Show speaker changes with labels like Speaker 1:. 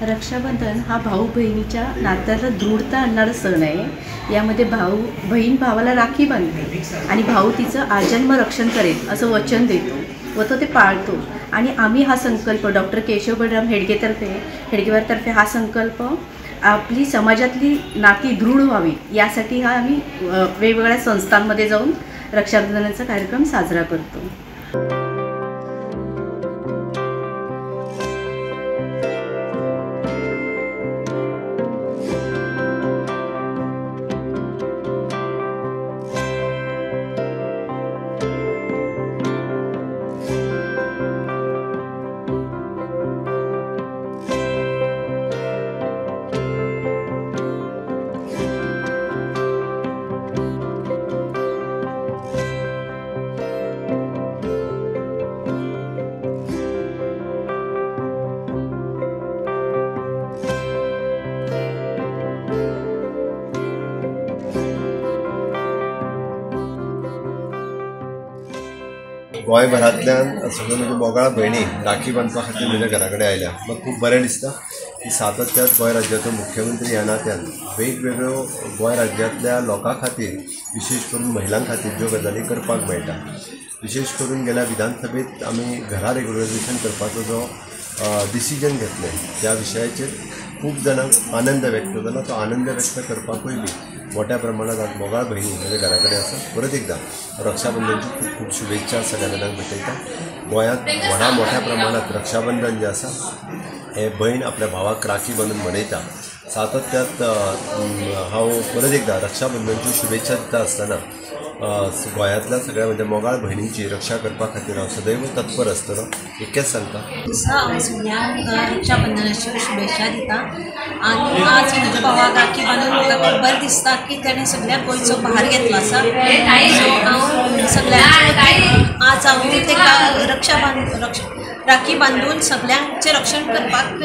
Speaker 1: रक्षाबंधन हा भाऊ बहिणीच्या नात्याला दृढता आणणारा सण आहे. यामध्ये भाऊ बहीण भावाला राखी बांधते आणि भाऊ तिचं आजन्म रक्षण करेल असं वचन देतो व तो ते पाळतो. आणि आम्ही हा संकल्प डॉक्टर केशव बळीराम हेडगेवारतर्फे हा संकल्प आपली समाजातली नाती दृढ व्हावी यासाठी हा आम्ही वेगवेगळ्या संस्थांमध्ये जाऊन रक्षाबंधनाचा कार्यक्रम साजरा करतो.
Speaker 2: गोंयभरांतल्यान सगळ्यो म्हज्यो मोगाळ भयणी राखी बांदपा खातीर म्हज्या घरा कडेन आयल्या. म्हाका खूब बरें दिसता की सातत्यात गोंय राज्याचो मुख्यमंत्री ह्या नात्यान वेगवेगळ्यो गोंय राज्यांतल्या लोकां खातीर विशेश करून महिलां खातीर ज्यो गजाली करपाक मेळटा. विशेश करून गेल्या विधानसभेत आमी घरा रेग्युलरायझेशन करपाचो जो डिसिजन घेतलें त्या विशयाचेर खूब जाणांक आनंद व्यक्त जाला. तो आनंद व्यक्त करपाकूय बी मोठ्या प्रमाणात आज मोगाळ भयणी म्हज्या घरा कडेन आसा. परत एकदां रक्षाबंधनची खूब खूब शुभेच्छा सगळ्या जाणांक भेटयता. गोंयांत व्हडा मोठ्या प्रमाणात रक्षाबंधन जें आसा हें भयण आपल्या भावाक राखी बांदून मनयता. सातत्यात हांव परत एकदां रक्षाबंधनच्यो शुभेच्छा दिता आसतना गोंयांतल्या सगळ्या म्हज्या मोगाळ भयणीची रक्षा करपा खातीर हांव सदैव तत्पर आसतलो इतकेंच सांगता.
Speaker 3: हांव सगळ्यांक रक्षाबंधनाच्यो शुभेच्छा दिता आनी आज म्हज्या भावाक राखी बांदून म्हाका खूब बरें दिसता की ताणें सगळ्या गोंयचो भार घेतलो आसा. सो हांव सगळ्यांचे आज हांव ताका राखी बांदून सगळ्यांचें रक्षण करपाक